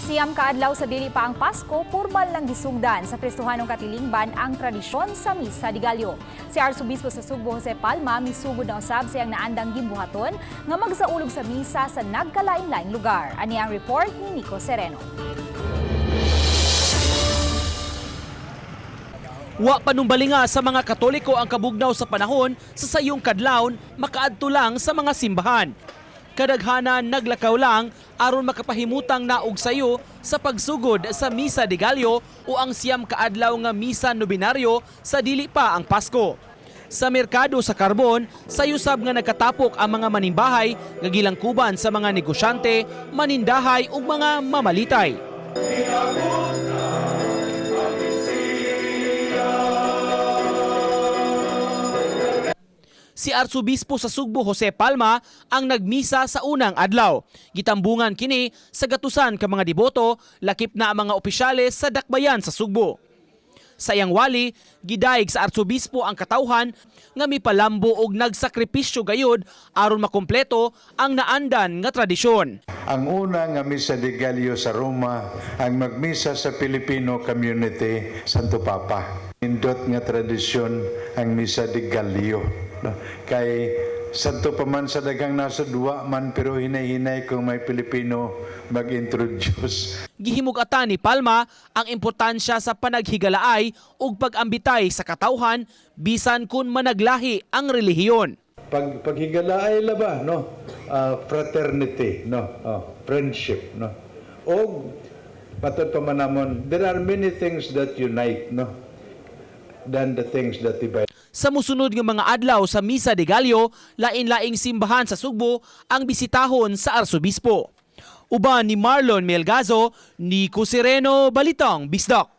9 ka adlaw sa dili pa ang Pasko, pormal lang gisugdan sa Kristohanong katilingban ang tradisyon sa Misa de Gallo. Si Arsobispo sa Sugbo Jose Palma misugod na usab sa iyang naandang gimbuhaton nga magsaulog sa misa sa nagkalain-laing lugar. Ani ang report ni Nico Sereno. Wa panumbalinga sa mga Katoliko ang kabugnaw sa panahon sa sayong kadlawon makaadto lang sa mga simbahan. Kadaghanan naglakaw lang aron makapahimutang naog sayo sa pagsugod sa Misa de Gallo o ang 9 kaadlaw nga misa nobenaryo sa dili pa ang Pasko. Sa merkado sa Carbon, sayusab nga nagkatapok ang mga manimbahay nga gilangkuban sa mga negosyante, manindahay ug mga mamalitay. Si Arsobispo sa Sugbo Jose Palma ang nagmisa sa unang adlaw. Gitambungan kini sa gatusan ka mga deboto, lakip na ang mga opisyales sa dakbayan sa Sugbo. Sa iyang wali, gidayeg sa Arsobispo ang katawhan nga mipalambo og nagsakripisyo gayud aron makumpleto ang naandan nga tradisyon. Ang una nga Misa de Gallo sa Roma, ang magmisa sa Filipino community, Santo Papa. Nindot nga tradisyon ang Misa de Gallo. No? Kay santo pa man sa daghang nasod, wa man, pero hinay-hinay kung may Pilipino mag-introduce. Gihimug-atan ni Palma ang importansya sa panaghigalaay ug pag-ambitay sa katawhan bisan kun managlahi ang relihiyon. Paghigalaay la ba, no? Fraternity, no? Oh, friendship, no? Og matod pa man namon, there are many things that unite, no? Than the things that divide. Sa musunod nga mga adlaw sa Misa de Gallo, lain-laing simbahan sa Sugbo ang bisitahon sa Arsobispo. Uban ni Marlon Melgazo, Nico Sereno, Balitang Bisdak.